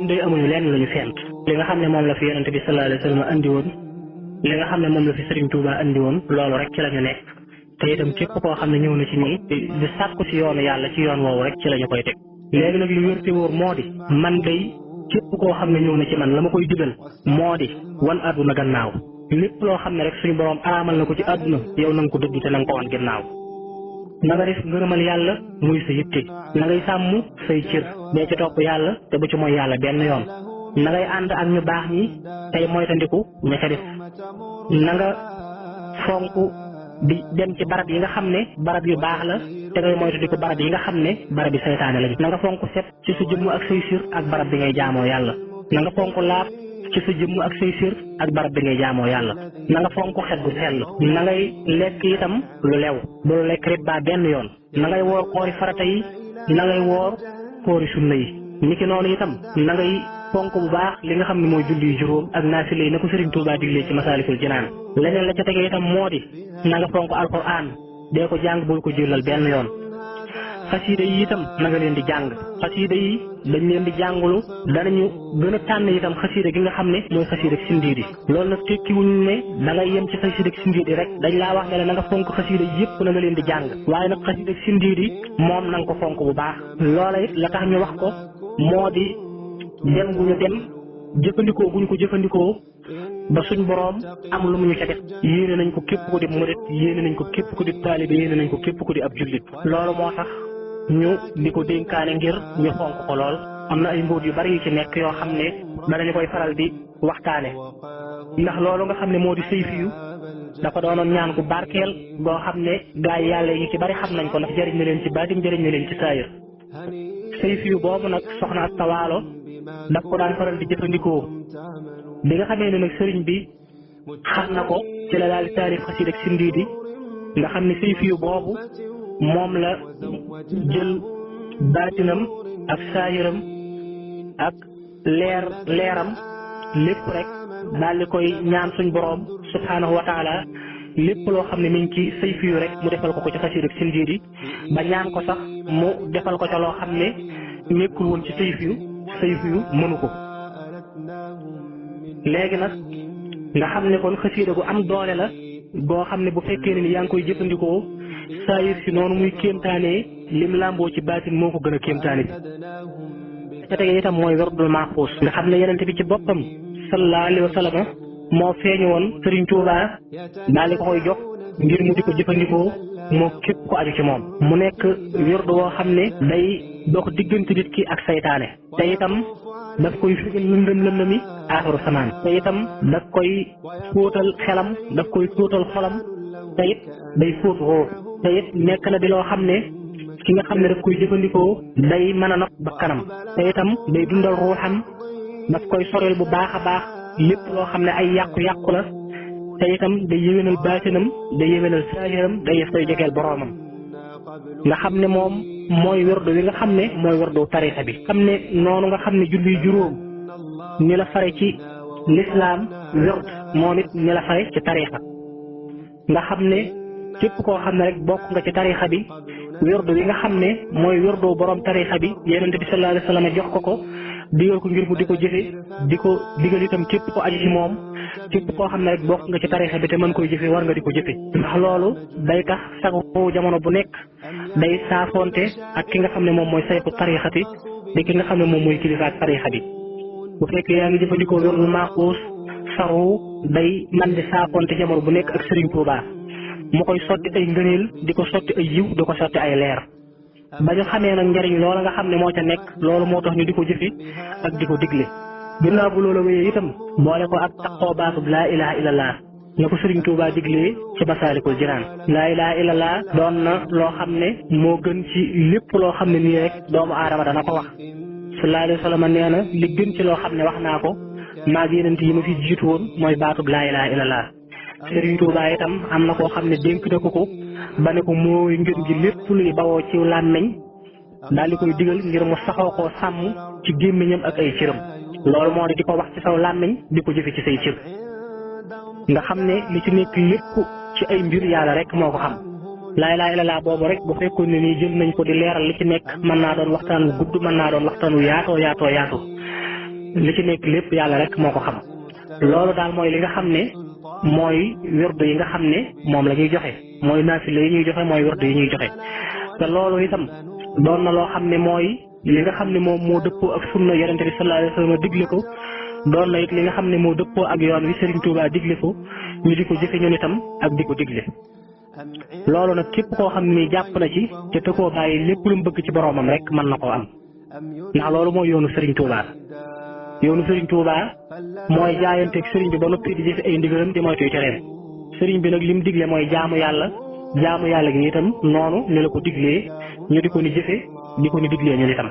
ndey amuñu lenn lu ñu fent li nga xam ne moom la fi yonente bi sallallahu alayhi wa sallam andi woon li nga xam ne moom la fi Serigne Touba andi woon loolu rek ci la ñu nekk te itam képp koo xam ne ñëw na ci ñun di sàkku ci yoonu yàlla ci yoon woowu rek ci la ñu koy teg léegi nag lu wér te wóor moo di man day képp koo xam ne ñëw na ci man la ma koy digal moo di wan àdduna gannaaw lépp loo xam ne rek suñu borom araamal na ko ci àdduna yow na nga ko dëgg te na nga ko wan gannaaw na nga def ngërëmal yàlla muy sa yitte na ngay sàmm say cër bee ci topp yàlla te bu ci mooy yàlla benn yoon na ngay ànd ak ñu baax ñi tey moytandiku ña ca def na nga fonk di dem ci barab yi nga xam ne barab yu baax la te ngay moytandiku barab yi nga xam ne barab yi saytaane lañu na nga fonk set ci sa jëmm ak say sir ak barab bi ngay jaamoo yàlla na nga fonk laab ci sa jëmm ak say sir ak barab bi ngay jaamoo yàlla na nga fonk xet gu sell na ngay lekk itam lu lew bul lekk riba benn yoon na ngay woor koori farata yi na ngay woor koori sunna yi niki noonu itam na ngay fonk bu baax li nga xam ne mooy julli juróom ak naafile yi na ko Serigne Touba diglee ci Masaalikul Jinaan leneen la ca tege itam moo di na nga fonk alquran dee ko jàng bul ko jëlal benn yoon xasiida yi itam na nga leen di jàng xasiida yi dañ leen di jàngulu danañu gën a tànn itam xasiida gi nga xam ne mooy xasiida ak sindiidi loolu nag tekkiwuñ ne da ngay yem ci xasiida ak sindiidi rek dañ laa wax ne la na nga fonk xasiida yëpp na nga leen di jàng waaye nag xasiida ak sindiidi moom na nga ko fonk bu baax loola it la tax ñu wax ko moo di dem gu ñu dem jëfandikoo gu ñu ko jëfandikoo ba suñ boroom am lu mu ñu ca def yéene nañ ko képp ko di murit yéene nañ ko képp ko di taalibe yéene nañ ko képp ko di ab jullit loolu moo tax ñu di ko dénkaane ngir ñu fonk ko lool am na ay mbóot yu bari yu ci nekk yoo xam ne danañu koy faral di waxtaane ndax loolu nga xam ne moo di sayfiyu dafa doonoon ñaan gu barkeel goo xam ne gaa yi yàlla yi ci bari xam nañ ko ndax jëriñ na leen ci baatim jëriñ na leen ci saayir sayfiyu boobu nag soxna ak tawaalo daf ko daan faral di jëfandikoo bi nga xamee ne nag sëriñ bi xam na ko ci la daal di taarif xasiid ak sindiidi nga xam ne sayfiyu boobu moom la jël baatinam ak saayiram ak leeram lépp rek daal di koy ñaan suñ boroom subhaanahu wa taala lépp loo xam ne mi ngi ci sayfiyu rek mu defal ko ko ci xasiid ak sindiidi ba ñaan ko sax mu defal ko ca loo xam ne nekkul woon ci sayfiyu mënu ko léegi nag nga xam ne kon xasiida gu am doole la goo xam ne bu fekkee ne ni yaa ngi koy jëfandikoo saayir si noonu muy kéemtaanee lim làmboo ci baatin moo ko gën a kéemtaane bi ca tege itam mooy werdul maaxuus nga xam ne yenente bi ci boppam sallallahu alayhi wa sallam moo feeñu woon Serigne Touba daal di ko koy jox ngir mu di ko jëfandikoo moo képp ko aju ci moom mu nekk werd woo xam ne day dox diggante nit ki ak saytaane te itam daf koy figal lëndëmi aaxiru samaan te itam daf koy fóotal xelam daf koy fóotal xolam te it day fóot roo te it nekk na di loo xam ne ki nga xam ne daf koy jëfandikoo day mën a not ba kanam te itam day dundal ruuxam daf koy sorel bu baax a baax lépp loo xam ne ay yàqu-yàqu la te itam day yéwénal baatinam day yéwénal saahiram day koy jegeel boroomam nga xam ne moom mooy werdu wi nga xam ne mooy werdu tarixa bi xam ne noonu nga xam ne julli juróom ni la fare ci lislaam werd moom it ni la fare ci tarixa nga xam ne képp koo xam ne rek bokk nga ci tarixa bi werdu wi nga xam ne mooy werdu borom tarixa bi yonent bi sallallahu alayhi wa sallam jox ko digal ko ngir mu di ko jëfe di ko digal itam képp ko aju ci moom képp koo xam ne rek bokk nga ci tarixa bi te mën koy jëfe war nga di ko jëfe ndax loolu day tax sagu jamono bu nekk day saafonte ak ki nga xam ne moom mooy saytu tarixati di ki nga xam ne moom mooy kilifa ak tarixa bi bu fekkee yaa ngi jëfandikoo werdul maaxuus saru day man di saafonte jamono bu nekk ak Serigne Touba mu koy sotti ay ngëneel di ko sotti ay yiw di ko sotti ay leer ba ñu xamee nag njariñ loola nga xam ne moo ca nekk loolu moo tax ñu di ko jëfe ak di ko digle ginnaaw bu loola wéyee itam boole ko ak taqoo baatub laa ilaha illallah na ko Serigne Touba diglee ci Masaalikul Jinaan laa ilaha illallah doon na loo xam ne moo gën ci lépp loo xam ne nii rek doomu aadama dana ko wax sallallahu alayhi wa sallam nee na li gën ci loo xam ne wax naa ko maag yeneen yi ma fi jiitu woon mooy baatub laa ilaha illallah Serigne Touba itam am na koo xam ne dénk na ko ba ne ko mooy ngën gi lépp luy bawoo ci làmmeñ daal di koy digal ngir mu saxoo koo sàmm ci gémmiñam ak ay cëram loolu moo di ko wax ci saw làmmeñ di ko jëfe ci say cër nga xam ne li ci nekk lépp ci ay mbir yàlla rek moo ko xam laa ilaaha illallaah boobu rek bu fekkoon ne nii jël nañ ko di leeral li ci nekk mën naa doon waxtaan wu gudd mën naa doon waxtaan wu yaatoo li ci nekk lépp yàlla rek moo ko xam loolu daal mooy li nga xam ne mooy wirdu yi nga xam ne moom la ñuy joxe mooy naafila yi ñuy joxe mooy wirdu yi ñuy joxe te loolu itam doon na loo xam ne mooy li nga xam ne moom moo dëppoo ak sunna yonente bi sallallahu alayhi wa sallam digle ko doon na it li nga xam ne moo dëppoo ak yoon wi Serigne Touba digle ko ñu di ko jëfe ñun itam ak di ko digle loolu nag képp koo xam ne jàpp na ci te te koo bàyyi lépp lu mu bëgg ci boroomam rek mën na koo am ndax loolu mooy yoonu Serigne Touba yoonu Serigne Touba mooy jaayanteeg Serigne bi ba noppi di jëfe ay ndigalam di moytu tereem Serigne bi nag li mu digle mooy jaamu yàlla gi itam noonu ni la ko diglee ñu di ko ni jëfe di ko ni diglee ñun itam